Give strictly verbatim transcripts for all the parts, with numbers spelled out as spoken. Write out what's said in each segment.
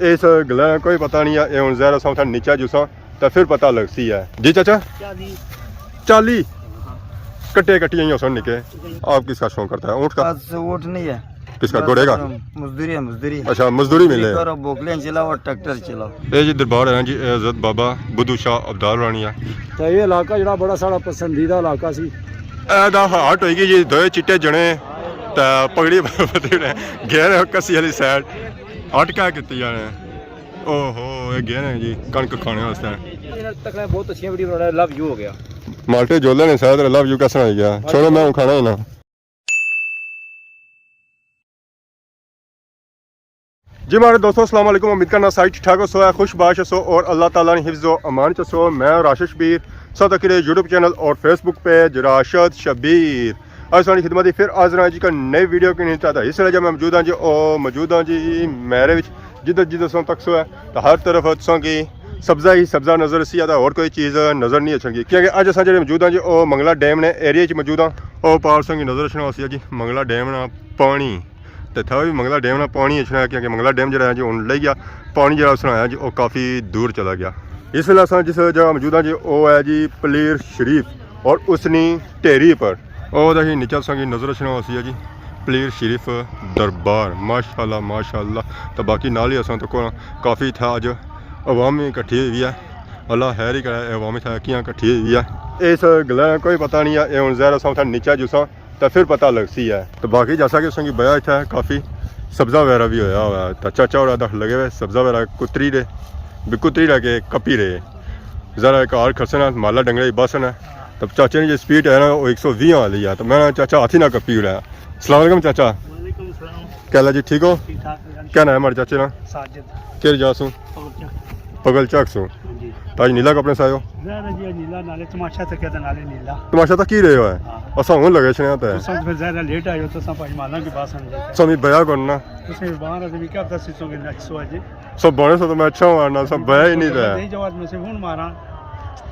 اس گلا کوئی پتہ نہیں ہے، اے ہن ظاہر اساں اتھا نیچے جساں تے پھر پتہ لگسی ہے۔ جی چاچا؟ چالی۔ چالی؟ کٹے کٹیاں ہی ہوسن نکے۔ آپ کس کا شوق کرتا ہے؟ اونٹ کا؟ بس اونٹ نہیں ہے۔ کس کا؟ بس گھوڑے کا؟ مزدوری ہے، مزدوری۔ اچھا، مزدوری ملے۔ کرو، بوکلیاں چلاؤ اور ٹریکٹر چلاؤ۔ اے جی دربار ہے نا جی، اے حضرت بابا بدھو شاہ ابدال رانی ہے۔ تے یہ علاقہ جڑا بڑا ساڑا پسندیدہ علاقہ سی۔ اے دا ہارٹ ہوئی گئی جی، دوئے چٹے جنے تے پگڑی بدھی نے، گھر کسی والی سائیڈ۔ ہٹ کیا کیتی جانے؟ اوہو، یہ گئے نے جی کنک کھانے واسطے۔ انہاں تکنا بہت اچھیاں ویڈیو بنانا، لو یو ہو گیا۔ مالٹے جولے نے شاید، لو یو کسنا ہو گیا؟ چھوڑو، میں ہوں کھانا ہی نا۔ جی ماڑے دوستو، السلام علیکم۔ امید کرنا سارے ٹھیک ٹھاک ہوسو، خوش باش ہوسو اور اللہ تعالیٰ نے حفظ و امان چ ہوسو۔ میں راشد شبیر، ساتھ اکیلے یوٹیوب چینل اور فیس بک پیج راشد شبیر۔ اج ساڑی خدمت ہی پھر حاضر ہاں جی، کا نئی ویڈیو کے نہیں چاہتا۔ اس ویلے جو میں موجود ہاں جی، او موجود ہاں جی میرے وچ، جدھر جدھر تساں تکسو ہے تو ہر طرف تساں کی سبزہ ہی سبزہ نظر اسی آتا، اور کوئی چیز نظر نہیں اچھن گی، کیونکہ اج اساں جڑے موجود ہاں جی، او منگلا ڈیم نے ایریا وچ موجود ہاں۔ او پار تساں کی نظر اچھنا ہوسی جی منگلا ڈیم نا پانی۔ تے تھا بھی منگلا ڈیم نا پانی اچھنا ہے، کیونکہ منگلا ڈیم جڑا ہے جی ہن لئی گیا، پانی جڑا اس نا ہے جی او کافی دور چلا گیا۔ اس ویلے اساں جس جگہ موجود ہاں جی، او ہے جی پلیر شریف اور اس نی ڈھیری پر۔ او دیکھی نیچے تساں کی نظر اچھنا ہوسی ہے جی پلیر شریف دربار، ماشاءاللہ ماشاءاللہ۔ تے باقی نال ہی اساں تکو کافی اتھا اج عوام بھی کٹھی ہوئی ہے۔ اللہ خیر ہی کرے، عوام اتھا کیاں کٹھی ہوئی ہے۔ اس گلا کوئی پتہ نہیں ہے، اے ہن ظاہر اساں اتھا نیچے جساں تے پھر پتہ لگسی ہے۔ تے باقی جیسا کہ تساں کی بیا اتھا کافی سبزہ وغیرہ بھی ہویا ہوا ہے، تے چاچا اور دکھ لگے ہوئے سبزہ وغیرہ کتری رہے، بھی کتری رہ کے کپی رہے۔ ذرا ایک ہار کھسنا مالا ڈنگرے بس نا۔ تو چاچے نے جو سپیڈ ہے نا، وہ ایک سو ویہہ والی ہے۔ تو میں نا چاچا ہاتھی نہ کپی رہا۔ السلام علیکم چاچا۔ وعلیکم السلام۔ کیا حال ہے جی، ٹھیک ہو؟ ٹھیک ٹھاک ہے۔ کیا نام ہے ہمارے چاچے نا؟ ساجد۔ کہڑی جا سو؟ پگل چک۔ پگل چک سو۔ ہاں جی۔ تو اج نیلا کپڑے سایو؟ ظاہر ہے جی، اج نیلا نالے تماشا تکیا تے نالے نیلا۔ تماشا تک کی رہے ہو ہے؟ ہاں۔ اساں ہن لگے چھنے تے۔ تساں تے پھر ظاہر ہے لیٹ آئے ہو، تساں پائی مالاں کی بات سمجھے۔ سمی بیا کرنا۔ تساں باہر سے بھی کیا پتہ سسو کے نیکسٹ سو اج۔ سب بنے سو تو میں اچھا ہوں نا، سب بیا ہی نہیں رہا۔ دے جواب میں سے فون مارا۔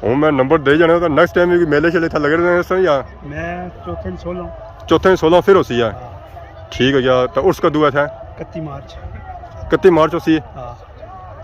ہوں میں نمبر دے جانے تو نیکسٹ ٹائم بھی میلے شیلے تھا لگے رہنے سن یا؟ میں چوتھے سولہ۔ چوتھے سولہ پھر ہوسی ہے۔ ہاں۔ ٹھیک ہے یار، تو اس کدو ہے تھا؟ اکتی مارچ۔ اکتی مارچ ہوسی؟ ہاں۔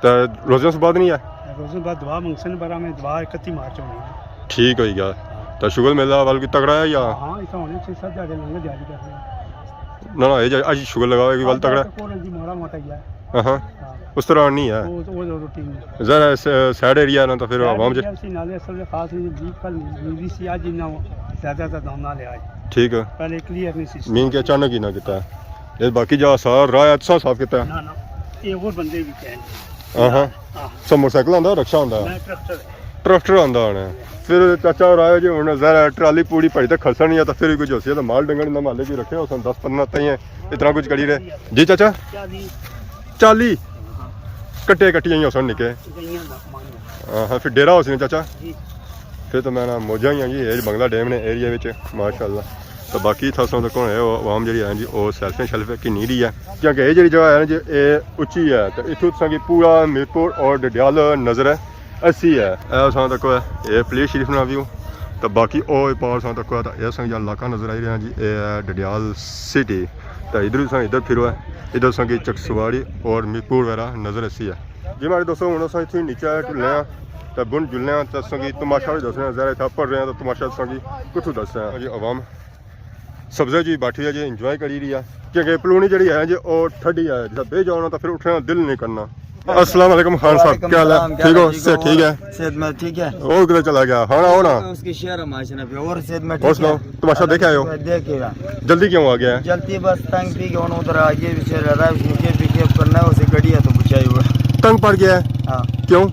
تو روزے سے بعد نہیں ہے؟ روزے بعد دعا منگسن برا میں دعا اکتی مارچ ہونی ہے۔ ٹھیک ہوئی گیا۔ ہاں۔ تو شغل میلہ وال کی تگڑا ہے یا؟ ہاں، اس ہونے چھ سات جاڑے لنگے جاری کرنے۔ نہ، نہ، یہ جا-، اج شغل لگا ہوئے کہ ول تگڑا۔ کورن جی ماڑا موٹا ہی ہے۔ ہاں، ہاں۔ ہاں۔ اس طرح نہیں ہے۔ وہ، وہ روٹین ہے۔ ذرا س-، سائیڈ ایریا نا تو پھر سائیڈ عوام جی۔ ایریا سی نالے اصل میں خاص نہیں، جی کل نیوی سی، اج انہاں زیادہ تر دانا لیا ہے۔ ٹھیک ہے۔ پہلے کلیئر نہیں سی۔ مین کے اچانک ہی نہ کیتا ہے۔ یہ باقی جا سارا راہ ہے، تساں صاف کیتا ہے؟ نہ، نہ، یہ اور بندے بھی کہن۔ ہاں، ہاں۔ ہاں۔ سب موٹر سائیکل آندا، رکشہ آندا؟ میں ٹریکٹر۔ ٹریکٹر آندا ہونا۔ پھر چاچا اور آئے جی، ہن ذرا ٹرالی پوری بھری تے کھسنی ہے، تو پھر کوئی جو سی تو مال ڈنگر نہ مالے کی رکھے ہو سن، دس پندرہ تائیں اتنا کچھ کری رہے۔ جی چاچا؟ چالی۔ چالی؟ کٹے کٹیاں ہی ہو سن نکے۔ ہاں، ہاں، پھر ڈیرا ہو سی نا چاچا؟ جی۔ پھر تو میں نا موجاں ہی ہاں جی، اے بنگلہ ڈیم نے ایریا وچ، ماشاءاللہ۔ تو باقی اتھا ساں تک ہے، عوام جڑی ہے جی، او سیلفیاں شیلفیاں کی نہیں رہی ہے، کیونکہ اے جڑی جگہ ہے نا جی، اے اچی ہے، تو اتھوں تساں کی پورا میرپور اور ڈڈیال نظر ہے اسی ہے۔ اے ساں تک ہے، اے پلیر شریف نا ویو، تو باقی او پار ساں تک ہے، تو اے ساں جا علاقہ نظر آئی رہا جی، اے ہے ڈڈیال سٹی۔ تو ادھر ساں ادھر پھرو ہے، ادھر ساں کی چکسواری اور میرپور وغیرہ نظر اسی ہے۔ جی ماڑے دوستو، ہن اساں اتھوں نیچے ٹلنے آں تے بن جلنے آں تے تساں کی تماشا وی دسنے آں، ظاہر ہے اتھا پڑھ رہے آں تے تماشا تساں کی کتھوں دسنے آں۔ جی عوام سبزہ جی بیٹھی ہے جی، انجوائے کری رہی ہے، کیونکہ پلونی جڑی ہے جی او ٹھڈی ہے، جسا بہ جاؤ نا تے پھر اٹھنے دا دل نہیں کرنا۔ السلام علیکم خان صاحب، وعلیکم کیا حال ہے؟ السلام، کیا ٹھیک ہو؟ حال ہے؟ صحت ٹھیک ہے؟ صحت میں ٹھیک ہے۔ اور کدھر چلا گیا؟ ہاں، آؤ نا۔ اس کی شہر ہمارے سے نہ پہ اور صحت میں اور ٹھیک ہے۔ سناؤ، تماشا دیکھا ہے ہو؟ دیکھے گا۔ جلدی کیوں آ گیا ہے؟ جلدی بس تنگ پی کے ہن ادھر آ گئے، پچھے رہا ہے، اس نے کے پی کے کرنا ہے، اسے گڑی ہے تو بچائی ہوا۔ تنگ پڑ گیا ہے؟ ہاں۔ کیوں؟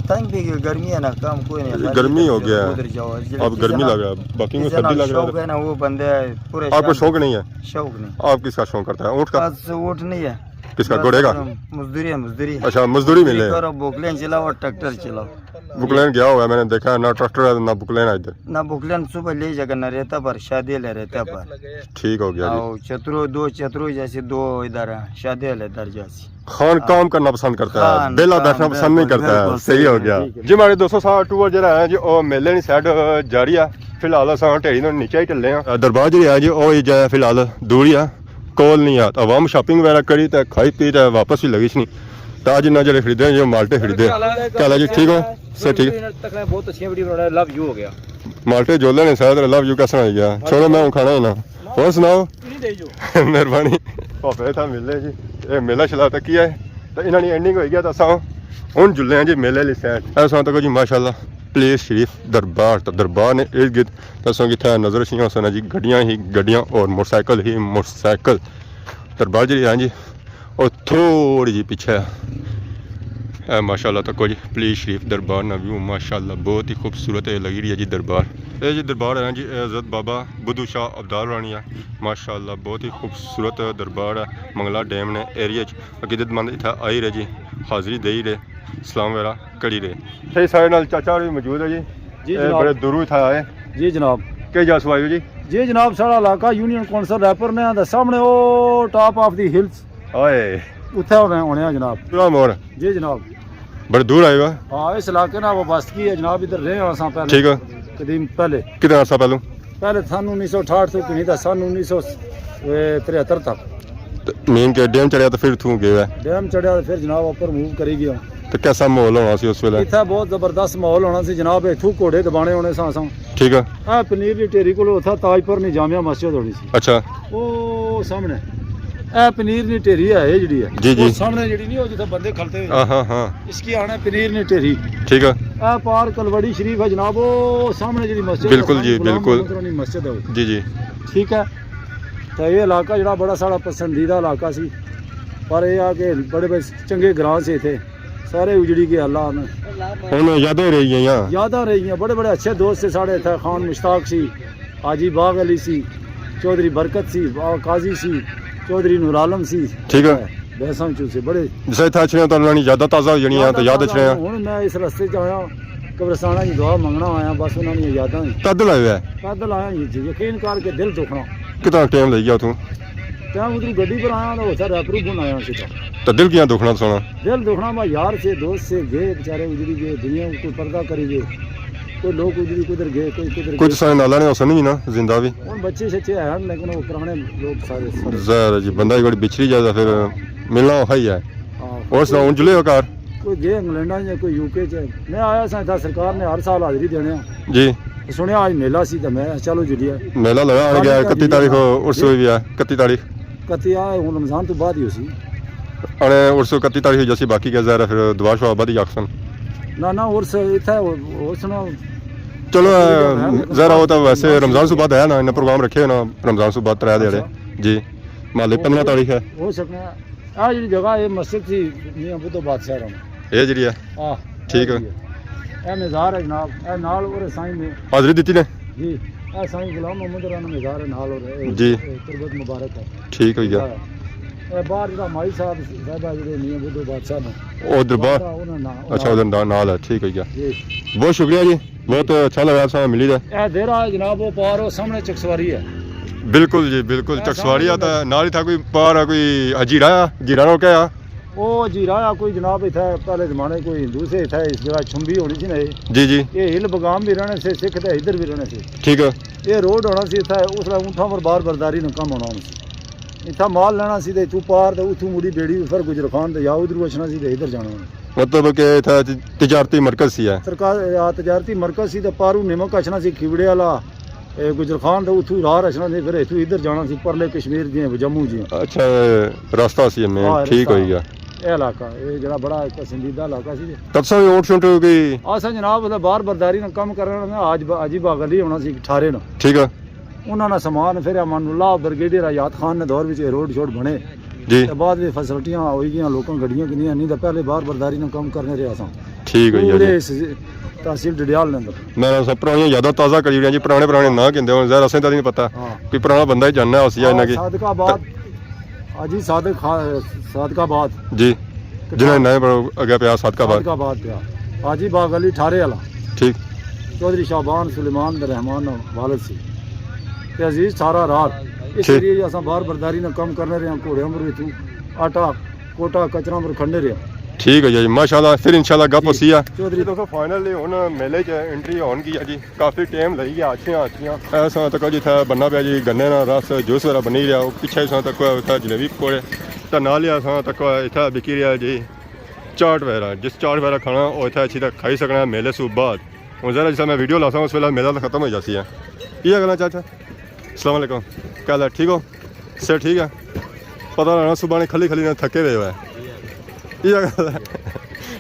تنگ پی کے گرمی ہے نا، کام کوئی نہیں ہے۔ گرمی ہو گیا ہے۔ ادھر جاؤ، جلدی اب گرمی لگ رہا ہے، باقی میں کسے سردی نا لگ رہا ہے۔ شوق ہے نا، وہ بندے ہیں پورے آپ کو شوق نہیں ہے؟ شوق نہیں۔ آپ کس کا شوق کرتا ہے؟ اونٹ کا؟ بس اونٹ نہیں ہے۔ کس کا؟ بس گھوڑے کا؟ مزدوری ہے، مزدوری۔ اچھا، مزدوری ملے۔ کرو، بوکلین چلاؤ اور ٹریکٹر چلاؤ۔ بکلین گیا ہوا ہے، میں نے دیکھا نہ ٹریکٹر ہے نہ بکلین ہے ادھر۔ نہ بکلین صبح لے جا کے نہ رہتا پر، شادی لے رہتا پر۔ ٹھیک ہو گیا جی۔ آؤ، چترو، دو چترو جیسے دو ادھر ہیں، شادی لے ادھر جیسے۔ خان کام کرنا پسند کرتا ہے، خان بیلا کام، بیٹھنا پسند نہیں بالکل، کرتا ہے۔ بالکل صحیح ہو گیا۔ ٹھیک ہے۔ جی ہمارے دوستو، سارا ٹور جڑا ہے جی، او میلے نی سائیڈ جاری ہے۔ فی الحال اساں ڈھیری نے نیچے ہی ٹلے ہیں۔ دربار جڑی ہے جی، او ہی جا ہے فی الحال دور ہی ہے، کول نہیں ہے۔ عوام شاپنگ وغیرہ کری تے کھائی پی تے واپس ہی لگی چنی۔ تاج انہاں جڑے خریدے ہیں، یہ مالٹے خریدے۔ کیا حال ہے؟ کیا حال ہے جی؟ ٹھیک ہو؟ سر ٹھیک؟ تک نے بہت اچھیاں ویڈیو بنانا، لو یو ہو گیا۔ مالٹے جولے نے سارے، لو یو کیسا ہو گیا؟ چھوڑو، میں ہوں کھانا ہی نہ۔ اور سناؤ؟ مہربانی۔ پاپے تھا ملنے جی۔ اے میلہ شلا تک کیا ہے؟ تو انہاں نے اینڈنگ ہوئی گیا تو اساں ہن جلے ہیں جی میلے والی سائیڈ۔ اے ساں تک جی ماشاءاللہ پلیس شریف دربار، تو دربار نے ارد گرد تساں کی تھا نظر شیاں سنا جی، گڈیاں ہی گڈیاں اور موٹر سائیکل ہی موٹر سائیکل۔ دربار جی ہاں جی، اور تھوڑی جی پیچھے ہے۔ اے ماشاءاللہ تکو جی پلیس شریف دربار نا ویو ماشاءاللہ بہت ہی خوبصورت ہے، لگی رہی ہے جی دربار۔ اے جی دربار ہے جی، اے حضرت بابا بدھو شاہ ابدال رانی ہے۔ ماشاءاللہ بہت ہی خوبصورت دربار ہے۔ منگلا ڈیم نے ایریا چ عقیدت مند اتھا آئی رہے جی، حاضری دئی رہے، سلام وغیرہ کری رہے۔ صحیح، سارے نال چاچا ہوری موجود ہے جی۔ جی اے جناب۔ بڑے دوروں اتھا آئے۔ جی جناب۔ کہہ جا سو آئے ہو جی؟ جی جناب، ساڑا علاقہ یونین کونسل رائے پور نے آندا، سامنے او ٹاپ آف دی ہلز آئے۔ اتھے ہونے، ہونے آ جناب۔ پورا مور۔ جی جناب۔ بڑے دور آئے ہو؟ ہاں، اس علاقے نا وابستگی ہے جناب، ادھر رہے ہاں اساں پہلے۔ ٹھیک ہے۔ قدیم پہلے۔ کتنا عرصہ پہلوں؟ پہلے سن انیس سو اٹھاٹھ تو کنی تھا، سن انیس سو تریہتر تک۔ تے مین کے ڈیم چڑھیا تو پھر تھوں گئے ہے؟ ڈیم چڑھیا تو پھر جناب اوپر موو کری گیا۔ تو کیسا ماحول ہونا سی اس ویلے؟ اتھا بہت زبردست ماحول ہونا سی جناب، اتھوں گھوڑے دبانے ہونے ساں اساں۔ ٹھیک ہے۔ اے پنیر نی ٹھیری کولو اتھا تاج پور نی جامع مسجد ہونی سی۔ اچھا۔ او سامنے۔ اے پنیر نی ٹھیری ہے، اے جڑی ہے۔ جی، جی۔ او سامنے جڑی نہیں، او جتھے بندے کھلتے ہوئے۔ ہاں، ہاں، ہاں۔ اس کی آنا پنیر نی ٹھیری۔ ٹھیک ہے۔ اے پار کلوڑی شریف ہے جناب، او سامنے جڑی مسجد ہے، بالکل جی، غلام بالکل۔ محمد رانی مسجد ہے۔ جی، جی۔ ٹھیک ہے۔ تو یہ علاقہ جڑا بڑا ساڑا پسندیدہ علاقہ سی، پر یہ آ کہ بڑے بڑے چنگے گراں سے اتھے۔ سارے اجڑی گئے، اللہ نے۔ ہن یاداں رہ گئیاں۔ یاداں رہ گئیاں، بڑے بڑے اچھے دوست سے ساڑے اتھے، خان مشتاق سی، حاجی باغ علی سی، چوہدری برکت سی، باغ قاضی سی، چوہدری نور عالم سی۔ ٹھیک ہے۔ بیساں چوں سے بڑے۔ جسے اتھے اچھنے تو انہاں نی یاداں تازہ ہو جانیاں، تو یاد اچھنے آ۔ ہن میں اس رستے چ آیا، قبرستاناں دی دعا منگنا آیا، بس انہاں نی یاداں ہی۔ پیدل آیا ہے؟ پیدل آیا جی، یقین کر کے دل دکھنا۔ کتنا ٹائم لگی گیا اتھوں؟ تے ادھر گڈی پر آیا تو اتھا ریپرو بن آیا سیدھا۔ تو دل کیاں دکھنا سونا؟ دل دکھنا، میں یار سے، دوست سے، گئے بیچارے، اجڑی گئے، دنیا کو کوئی پردہ کری گئے، کوئی لوگ اجڑی کدھر گئے، کوئی کدھر گئے۔ کچھ سارے نالا نے ہوسن ہی نا زندہ بھی۔ ہن بچے شچے ہیں لیکن وہ پرانے لوگ سارے، سارے۔ ظاہر ہے جی، بندہ ایک بار بچھڑی جائے تو پھر ملنا اوکھا ہی ہے۔ ہاں۔ اور سناؤ، ہن جلے ہو گھر؟ کوئی گئے انگلینڈا چ، کوئی یو کے چ۔ میں آیا سا اتھا، سرکار نے ہر سال حاضری دینے آ۔ جی۔ سنیا آج میلہ سی تے میں چلو جی۔ میلہ لگا ہن گیا، اکتی تاریخ عرس ہوئی بھی ہے، اکتی تاریخ۔ اکتی آ، ہن رمضان تو بعد ہی ہو سی۔ انے عرس اکتی تاریخ جیسی باقی کیا ظاہر ہے، پھر دعا شعا بعد ہی آکھسن۔ نہ، نہ، عرس اتھا، عرس نا۔ چلو، ظاہر ہے، وہ تو ویسے رمضان سے بعد ہے نا، انہیں پروگرام رکھے نا رمضان سے بعد ترے دیہاڑے۔ اچھا۔ جی، محلے پندرہ تاریخ ہے۔ ہو سکنا۔ اے جڑی جگہ، اے مسجد سی میاں بدھو بادشاہ رانا۔ اے جڑی ہے؟ ہاں۔ ٹھیک ہے۔ اے مزار ہے جناب، اے نال اور سائیں نے۔ حاضری دیتی نے؟ جی، اے سائیں غلام محمد رانا مزار ہے نال اور اے، جی۔ اے تربت مبارک ہے۔ ٹھیک ہوئی گیا۔ اے باہر جڑا مائی صاحب، صاحبہ جڑے میاں بدھو بادشاہ نے۔ او دربار؟ انہاں نال۔ اچھا، ادھر نال ہے، ٹھیک ہوئی گیا۔ جی۔ بہت شکریہ جی۔ بہت اچھا لگا سا ملی تے۔ اے دیرہ ہے جناب، وہ پار وہ سامنے چکسواری ہے۔ بالکل جی، بالکل۔ اے چکسواری سامنے آتا ہے، نال ہی تھا کوئی پار ہے، کوئی اجیرا ہے، اجیرا نو کیا ہے؟ وہ اجیرا ہے کوئی جناب، اتھا پہلے زمانے کوئی ہندو سے، اتھا اس جگہ چھمبی ہونی سی نا یہ۔ جی، جی۔ یہ ہل بگام بھی رہنے سے، سکھ تے ادھر بھی رہنے سے۔ ٹھیک ہے۔ یہ روڈ ہونا سی اتھا، اس طرح اونٹھاں پر بار برداری نا کم ہونا ہونا سی۔ اتھا مال لینا سی تے اتھوں پار تے اتھوں مڑی بیڑی پھر گجر خان تے یا ادھر اچھنا سی تے ادھر جانا ہونا۔ مطلب کہ اتھا ت-، تجارتی مرکز سی ہے۔ سرکار، آ، تجارتی مرکز سی تے پاروں نمک اچھنا سی کھیوڑے والا، اے، گجر خان تے اتھوں راہ اچھنا سی، پھر اتھوں ادھر جانا سی پرلے کشمیر جیاں، جموں جیاں۔ اچھا، راستہ سی ایم اے، ہاں، ٹھیک راستہ۔ ہوئی گیا۔ اے علاقہ، اے جڑا بڑا پسندیدہ علاقہ سی۔ تب سا اونٹ شونٹ کوئی؟ اساں جناب اتھا بار برداری نا کم کرنا نا، حاج با-، حاجی باغ علی ہونا سی ٹھارے نا۔ ٹھیک ہے۔ انہاں نا سامان پھر امان اللہ بریگیڈیئر حیات خان نے دور وچ اے روڈ شوڈ بنے۔ جی۔ تے بعد وچ فیسلٹیاں ہوئی گیاں، لوکاں گڈیاں کنیاں، نہیں تے پہلے بار برداری نا کم کرنے رہے اساں۔ ٹھیک ہوئی گیا جی۔ پورے اس تحصیل ڈڈیال نے اندر۔ میں اساں پرانیاں یاداں تازہ کری رہے ہیں جی، پرانے پرانے ناں کہندے ہن، ظاہر اساں تے نہیں پتہ۔ ہاں۔ کوئی پرانا بندہ ہی جاننا اسی یا انہاں کی۔ صادق آباد، حاجی صادق خا-، صادق آباد۔ جی۔ جنہاں نئے پر اگے پیا صادق آباد۔ صادق آباد پیا۔ حاجی باغ علی ٹھارے والا۔ ٹھیک۔ چوہدری شعبان سلیمان دے رحمان والد سی۔ تے عزیز ٹھارا رار۔ اس ٹھیک۔ ایریے وچ اساں بار برداری نا کم کرنے رہے ہاں، گھوڑیاں پر اتھوں آٹا، کوٹا، کچراں پر کھنڈے رہے ہاں۔ ٹھیک ہے جی، ماشاءاللہ، پھر انشاءاللہ گپ جی۔ ہوسی ہے۔ چوہدری دوستو، فائنلی ہن میلے چ انٹری ہون گئی ہے جی۔ کافی ٹائم لگی گیا، اچھیاں اچھیاں۔ اے ساں تک جتھے بننا پیا جی، گنے نا رس، جوس وغیرہ بنی رہیا، او پچھے ساں تک اتھے جلیبی پکوڑے، تے نال ہی ساں تک اتھے بکی رہیا جی چاٹ وغیرہ، جس چاٹ وغیرہ کھانا، وہ اتھے اچھی تک کھائی سکنا ہے میلے سوں بعد۔ ہن ذرا جس میں ویڈیو لاساں، اس ویلے میلہ تو ختم ہو جاسی ہے۔ یہ گلاں چاچا؟ السلام علیکم، کیا حال ہے؟ ٹھیک ہو؟ صحت ٹھیک ہے؟ پتہ لگنا صبح نے کھلی کھلی نے تھکے ہوئے ہوئے۔ یہ گل ہے۔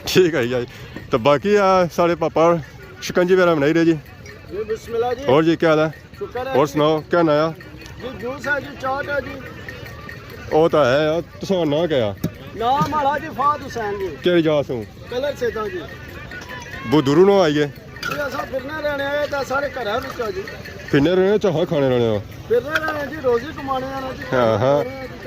ٹھیک ہے جی۔ تو باقی آ سارے پاپا شکنجی وغیرہ بنائی رہے جی۔ جی، بسم اللہ جی۔ اور جی، کیا حال ہے؟ شکر ہے اور جی۔ سناؤ، کیا نایا؟ جی، جوس ہے جی، چاٹ ہے جی۔ وہ تو ہے یار، تساں ناں کیا؟ نام ماڑا جی فہد حسین جی۔ کیڑی جا سوں؟ کلر سے تھا جی۔ بہت دوروں نہ آئی ہے۔ جی، اساں پھرنے رہنے آئے تے سارے گھراں وچ آ جی۔ پھرنے رہنے، چاہاں کھانے رہنے ہو؟ پھرنے رہنے جی، روزی کمانے آنا جی۔ ہاں، ہاں۔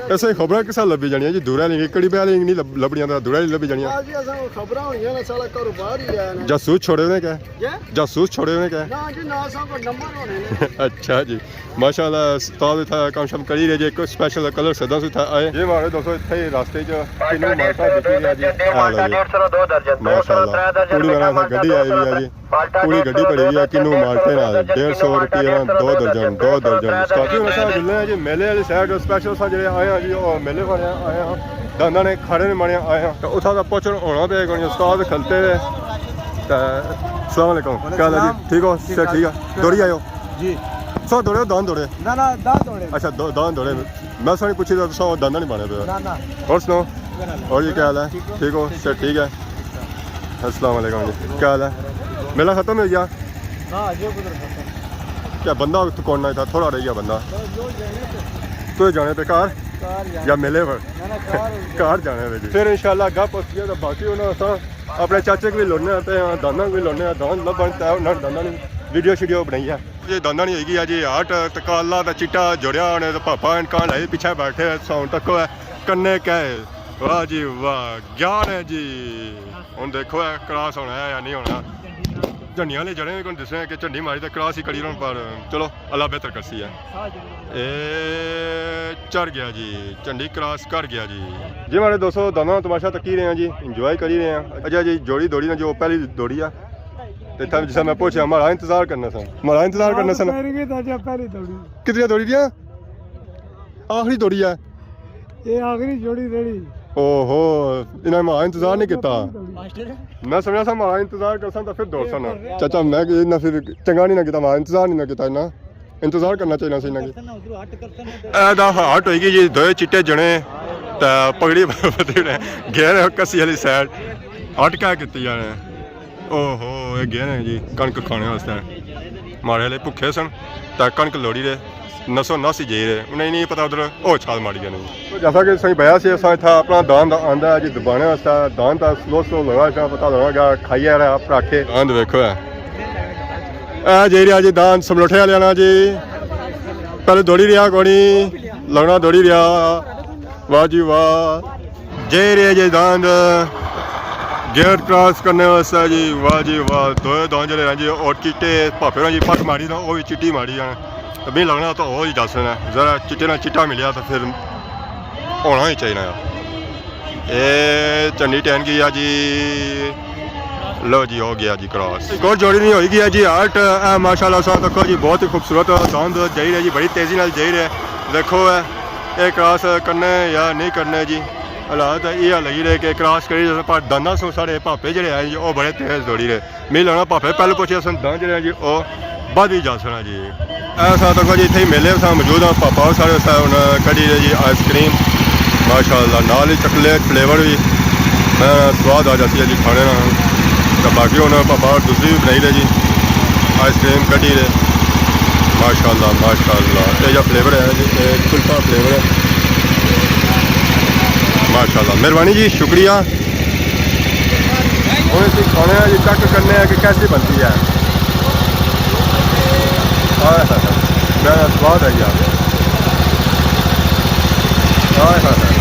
ایسے خبراں کسا لبھی جانیاں جی؟ دورا نہیں، کڑی بہلی نہیں لب-، لبھنیاں تے دورا نہیں لبھی جانیاں۔ ہاں جی، اساں خبراں ہوئیاں نا، سارا کاروبار ہی ہے نا۔ جاسوس چھوڑے ہوئے کیا؟ جی؟ جاسوس چھوڑے ہوئے کیا؟ نہ جی، نہ، اساں کو نمبر ہونے نے۔ اچھا جی۔ ماشاءاللہ، استاد اتھا کم شم کری رہے جے، کوئی سپیشل کلر سدا سے اتھا آئے۔ یہ مارے دوستو، اتھے ہی راستے چ کنو مالٹا بکی رہیا جی۔ اے لو جی۔ ماشاءاللہ۔ پوری والا اتھا گڈی آئی ہوئی ہے جی۔ پوری گڈی بھری ہوئی ہے کنو مالٹے نال۔ ڈیڑھ سو روپے نال دو درجن، دو درجن۔ کافی ہونا سا جلنے ہیں جی میلے والی سائیڈ، سپیشل اساں جڑے آئے ہیں جی، او میلے والے آئے ہیں۔ دانداں نے کھانے نے مانے آئے ہیں۔ تے اتھا دا پہنچن ہونا پے کوئی استاد کھلتے ہوئے۔ تے السلام علیکم۔ کیا حال ہے جی؟ وعلیکم السلام۔ ٹھیک ہو؟ ٹھیک صحت ٹھاک۔ ٹھیک ہے؟ دوڑی آئے ہو؟ جی۔ سو دوڑے ہو، داند دوڑے؟ نہ، نہ، داند دوڑے۔ اچھا، دو-، داند دوڑے۔ میں ساڑی پوچھی تو سو داند نہیں بنے پے۔ نہ، نہ۔ اور سناؤ؟ شکر اللہ۔ اور جی کیا حال ہے؟ ٹھیک ہو؟ ٹھیک ہو؟ صحت ٹھیک ہے؟ السلام علیکم جی۔ کیا حال ہے؟ میلہ ختم ہو گیا؟ ہاں، جو گزر ختم۔ کیا بندہ تو کون نہ تھا؟ تھوڑا رہ گیا بندہ۔ بس جو جانے تھے۔ تو جانے پے گھر؟ گھر جانے۔ یا میلے پر؟ نہ، نہ، گھر ہو گیا۔ گھر جانے پے جی۔ پھر انشاءاللہ گپ اس گیا تو باقی انہاں اساں اپنے چاچے کو بھی لونے آتے ہیں، دانداں کو بھی لونے ہیں، داند لبن تے انہاں نے دانداں نے ویڈیو شیڈیو بنائی ہے۔ یہ دانداں نہیں ہوئی گیا جی، ہارٹ تکا اللہ دا چٹا جوڑیا ہونے تو پاپا انکان لائے پیچھے بیٹھے ساؤنڈ تک ہے، کنے کہے، واہ جی واہ، گیان ہے جی۔ ہن دیکھو ہے کراس ہونا ہے یا نہیں ہونا۔ جھنڈیاں لے جڑے کون دسے کہ جھنڈی ماری تے کراس ہی کری رہن، پر چلو اللہ بہتر کرسی ہے۔ اے چڑھ گیا جی، جھنڈی کراس کر گیا جی۔ جی ماڑے دوستو، دانداں تماشا تکی رہے ہیں جی، انجوائے کری رہے ہیں۔ اچھا جی، جوڑی دوڑی نا جو پہلی دوڑی ہے۔ تے اتھا جسا میں پہنچیا، ماڑا انتظار کرنا سا۔ ماڑا انتظار کرنا سا نا۔ پہلی گئی تاں جا پہلی دوڑی۔ کتنی دوڑی دیاں؟ آخری دوڑی ہے۔ یہ آخری جوڑی ریڑی۔ اوہو، انہاں ماڑا انتظار نہیں کیتا۔ میں سمجھا سا ماڑا انتظار کرساں تاں پھر دوڑساں نا۔ چاچا، میں کہ انہاں پھر چنگا نہیں نہ کیتا، ماڑا انتظار نہیں نہ کیتا انہاں۔ انتظار کرنا چاہیے سی انہاں کی۔ اے دا ہارٹ ہوئی گئی جی، دوئے چٹے جنے تے پگڑی بدلی نے، گئے نے کسی والی سائیڈ۔ ہارٹ کیا کیتی جانے؟ اوہو، اے گئے نے جی کنک کھانے واسطے۔ ماڑے والے بھکھے سن تے کنک لوڑی رہے، نسو نس ہی جائی رہے، انہیں نہیں پتا ادھر او چھال ماری جانے۔ تو جیسا کہ تساں بیا سی، اساں اتھا اپنا داند آندا ہے جی دبانے واسطے، داند تے سلو سلو لگا، شاہ پتا لگا گیا، کھائی آ رہا پراٹھے۔ داند ویکھو ہے۔ اے جائی رہیا جی داند سملوٹھے والے نا جی۔ پہلے دوڑی رہیا کونی، لگنا دوڑی رہیا۔ واہ جی واہ۔ جائی رہے جی داند گیٹ کراس کرنے واسطے جی، واہ جی واہ، دوئے داند جڑے ہیں جی، اور چٹے پاپے نے جی پٹ ماری نا، وہ بھی چٹی ماری جانا۔ ابھی لگنا تو ہو ہی دس رہے ہیں، ذرا چٹے نہ چٹا ملیا تو پھر ہونا ہی چاہیے نا۔ اے چنڈی ٹہن گئی ہے جی۔ لو جی، ہو گیا جی کراس۔ ایک اور جوڑی نہیں ہوئی گیا جی ہارٹ۔ اے ماشاءاللہ سا تکو جی، بہت ہی خوبصورت داند جائی رہے جی، بڑی تیزی نال جائی رہے۔ دیکھو اے، اے کراس کرنے یا نہیں کرنے جی، حالات یہ لگی رہے کہ کراس کری جیسے، پر دانداں سو سارے پاپے جڑے ہیں جی، وہ بڑے تیز دوڑی رہے۔ میں لگنا پاپے پہلے پہنچے سن، داند جڑے ہیں جی، وہ بعد ہی جا سنا جی۔ ایسا تک جی اتھے ہی میلے اساں موجود ہاں، پاپا اور سارے اساں ہن کڈی رہے جی آئس کریم، ماشاءاللہ، نال ہی چاکلیٹ فلیور بھی۔ میں سواد آ جاتی ہے جی کھانے نا۔ تو باقی ہن پاپا اور دوسری بھی بنائی رہے جی، آئس کریم کڈی رہے، ماشاءاللہ، ماشاءاللہ۔ یہ جو فلیور ہے جی، یہ کلفا فلیور ہے، ماشاءاللہ۔ مہربانی جی، شکریہ۔ ہن اسی کھانے آں جی، چیک کرنے آں کہ کیسی بنتی ہے۔ ہائے ہائے ہائے، بڑا سواد ہے یار۔ ہائے ہائے ہائے۔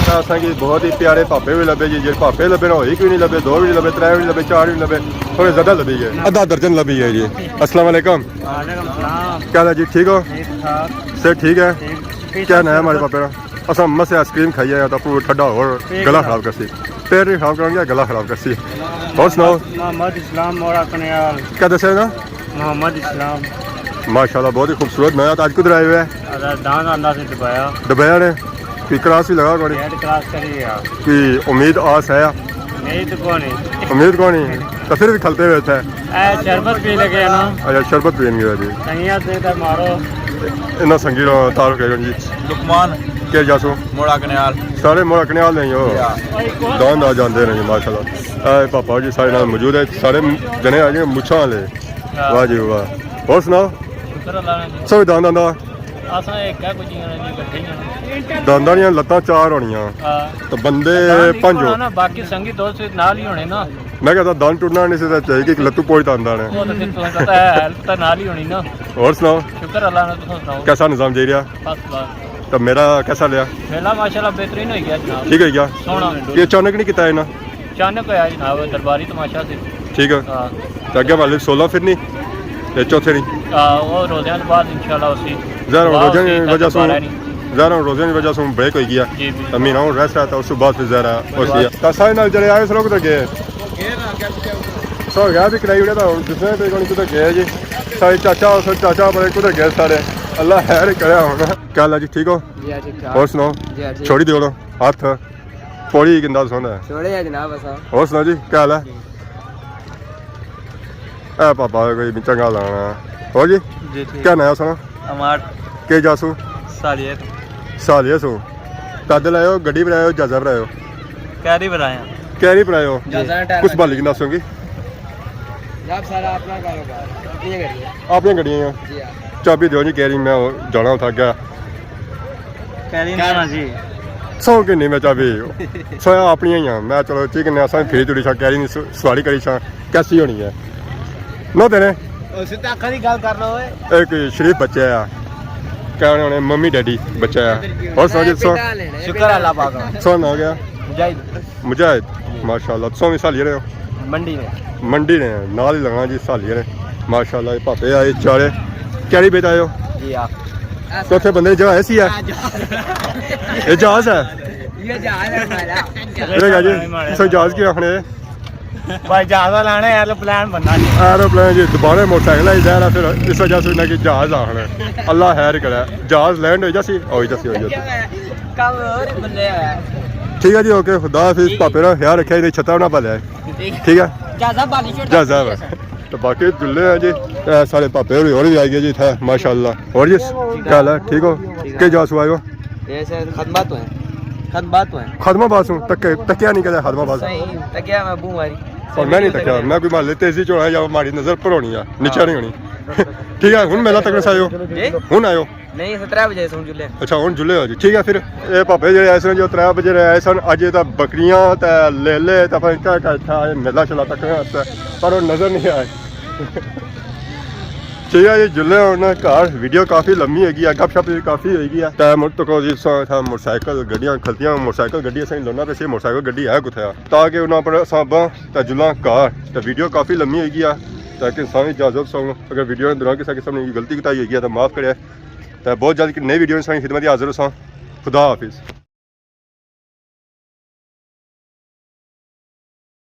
اتھا اساں کی بہت ہی پیارے پاپے بھی لبھے جی، جیہڑے پاپے لبھے نا، او ہک وی نہیں لبھے، دو وی نہیں لبھے، ترے وی نہیں لبھے، چار وی نہیں لبھے، تھوڑے زیادہ لبھی گئے۔ ادھا درجن لبھی گئے جی۔ السلام علیکم۔ وعلیکم السلام۔ کیا حال ہے جی، ٹھیک ہو؟ ٹھیک ٹھاک۔ صحت ٹھیک ہے؟ ٹھیک۔ کیا ناں ہے ہمارے پاپے نا؟ اساں مسے آئس کریم کھائی آئے آں، تاں پورا ٹھڈا ہور گلا خراب کرسی۔ پیٹ نہیں خراب کرنا، گلا خراب کرسی۔ ہور سناؤ؟ محمد اسلام، موڑا کنیال۔ کیا دسیا نا؟ محمد اسلام۔ ماشاءاللہ، بہت ہی خوبصورت ناں ہے۔ اج کدھر آئے ہوئے ہیں؟ ادا داند آندا سے دبایا۔ دبایا نے؟ کوئی کراس بھی لگا کوئی؟ گیٹ کراس کری گیا۔ کوئی امید آس ہے؟ امید کونی۔ امید کونی؟ تو پھر بھی کھلتے ہوئے تھے۔ اے شربت پی لگے نا۔ اچھا، شربت پین گیا جی۔ سنگیاں سے تے مارو۔ انہاں سنگی نال تعارف کرو جی۔ لقمان۔ کیا جاسو؟ موڑا کنیال۔ سارے موڑا کنیال نے ہو۔ یا۔ دان دا جاندے نے جی، ماشاءاللہ۔ اے پاپا جی سارے نال موجود ہے، سارے جنے آ گئے مچھاں والے۔ ہاں۔ واہ جی واہ۔ اور سناؤ؟ شکر اللہ نے جی۔ سب دان دان دا۔ اساں ایک ہے کچھ نہیں، کٹھے ہی ہیں۔ دانداں دیاں لتاں چار ہونیاں۔ ہاں۔ تو بندے دان پنج ہو۔ نا، باقی سنگی دوست نال ہی ہونے نا۔ میں کہتا دان ٹوٹنا نہیں سی، تو چاہیے کہ لتو پوچ دانداں نے۔ وہ تو پھر تمہیں پتہ ہے، ہیلپ تو نال ہی ہونی نا۔ اور سناؤ؟ شکر اللہ نے، تم سناؤ؟ کیسا نظام جائی رہا؟ فرسٹ کلاس۔ تو میلہ کیسا لیا؟ میلہ ماشاءاللہ بہترین ہوئی گیا جناب۔ ٹھیک ہوئی گیا؟ سوہنا۔ یہ اچانک نہیں کیتا ہے نا؟ اچانک ہویا جناب، درباری تماشا سی۔ ٹھیک ہے۔ ہاں۔ تے اگے والے سولہ پھرنی، تے چوتھے نی۔ ہاں، وہ روزیاں دے بعد انشاءاللہ اسی۔ ظاہر ہن دعا روزیاں دی اسی، وجہ سوں، دوبارہ نہیں۔ ظاہر ہن روزیاں دی وجہ سوں بریک ہوئی گیا۔ جی، بالکل۔ تے مہینہ ہن ریسٹ ہے، تے اس تو بعد پھر ظاہر ہے اس لیے۔ تے سارے نال جڑے آئے سو کدھر گئے؟ سو گیا بھی کرائی اڑے، تے ہن دسنے تے کون کدھر گئے جی۔ سارے چاچا، سارے چاچا بڑے کدھر گئے سارے؟ اللہ خیر کرے ہن۔ کیا حال ہے جی، ٹھیک ہو؟ جی ہاں، ٹھیک ٹھاک۔ اور سناؤ؟ جی ہاں، ٹھیک۔ چھوڑی دیو نا۔ ہتھ پوڑی گندا سوندا ہے۔ چھوڑے ہے جناب اساں۔ اور سناؤ جی، کیا حال ہے؟ جی۔ اے پاپا کوئی چنگا لانا۔ اور جی؟ جی ٹھیک۔ کیا ناں ہے سنا؟ امار۔ کے جاسو؟ سالیہ۔ سالیہ سو۔ پیدل آئے ہو، گڈی پر آئے ہو، جہازہ پر آئے ہو؟ کیری پر آئے ہیں۔ کیری پر آئے ہو؟ جہازہ نے ٹائر کس بالی کی ناسوں کی؟ جناب سارا اپنا کاروبار، اپنی گڈی ہے۔ اپنی گڈی ہے؟ جی ہاں۔ چابی دیو جی، کیری میں جانا اتھا گیا۔ کیری نہ جی۔ سو کے نہیں میں چابی۔ سو اپنی ہی ہاں۔ میں چلو ٹھیک ہے، اساں پھر تڑی چھا کیری نی سو-، سواری کری چھا۔ کیسی ہونی ہے؟ نو تیرے؟ اس تے آخری گل کر لو اے۔ ایک شریف بچہ ہے۔ کہنے ہونے ممی ڈیڈی بچہ ہے۔ اور سو جی سو؟ شکر اللہ پاک۔ سو نہ ہو گیا؟ مجاہد۔ مجاہد، ماشاءاللہ۔ تساں وی سالیہ رہے ہو؟ منڈی نے۔ منڈی نے، نال ہی لگنا جی سالیہ نے۔ ماشاءاللہ، یہ پاپے آئے چارے۔ کیری بیٹا آئے ہو؟ جی ہاں۔ تو اتھے بندے جگہ ایسی ہے؟ یہ جہاز ہے؟ یہ جہاز ہے ہمارا۔ دیکھا جی، اسے جہاز کی آخنے؟ بھائی جہاز لانا ہے، ایروپلین بننا جی۔ ایروپلین جی، دوبارہ موٹر سائیکل آئی ظاہر ہے، پھر اس وجہ سے انہیں کی جہاز آخنا ہے۔ اللہ خیر کرے، جہاز لینڈ ہو جاسی، ہو جاسی، ہو جاسی۔ کم اور ہی بندے ہیں۔ ٹھیک ہے جی، اوکے، خدا حافظ۔ پاپے نا خیال رکھے، نہیں چھتا نہ بھلے۔ ٹھیک ہے؟ جہازہ بالی چھوڑ جہازہ۔ تو باقی جلے ہیں جی، اے سارے پاپے ہوری، ہوری بھی آئی گئے جی اتھے، ماشاءاللہ۔ اور جی، کیا حال ہے؟ ٹھیک ہو؟ ٹھیک ہے۔ کیا جہاز سوائے ہو؟ یہ سر خدمت ہوئے۔ خدمت ہوئے۔ خدمہ باز ہوں، تکے، تکیا نہیں کہتے خدمہ باز۔ صحیح، تکیا میں بو ماری۔ اور میں نہیں تکیا، میں کوئی محلے تیزی چ ہونا یا ماڑی نظر پر ہونی ہے، نیچے ہاں۔ نہیں ہونی۔ ٹھیک ہے، ہن میلہ تکنے سا آئے ہو؟ جی؟ ہن آئے ہو؟ نہیں، اس ترے بجے سن جلے۔ اچھا، ہن جلے ہو جی۔ ٹھیک ہے، پھر اے پاپے جڑے آئے سن، جو ترے بجے آئے سن، اج یہ تاں بکریاں تے لیلے تے پتہ نہیں کیا کیا اتھا آئے، میلہ شیلہ تکنے واسطے، پر وہ نظر نہیں آئے۔ ٹھیک ہے جی، جلے ہن گھر، ویڈیو کافی لمبی ہوئی گئی ہے، گپ شپ بھی کافی ہوئی گئی ہے۔ تے مڑ تکو جی، ساں اتھا موٹر سائیکل گڈیاں کھلتیاں، موٹر سائیکل گڈی اساں لونا پہ سی، موٹر سائیکل گڈی ہے کتھے آ؟ تاکہ انہاں پر اساں باں تے جلاں گھر۔ تے ویڈیو کافی لمبی ہوئی گئی ہے، لیکن ساں وی اجازت ساں، اگر ویڈیو دے دوران کسے قسم نی غلطی کوتاہی ہوئی گئی ہے تو معاف کرے۔ تے بہت جلد نئی ویڈیو ساں خدمت حاضر ہوساں۔ خدا حافظ۔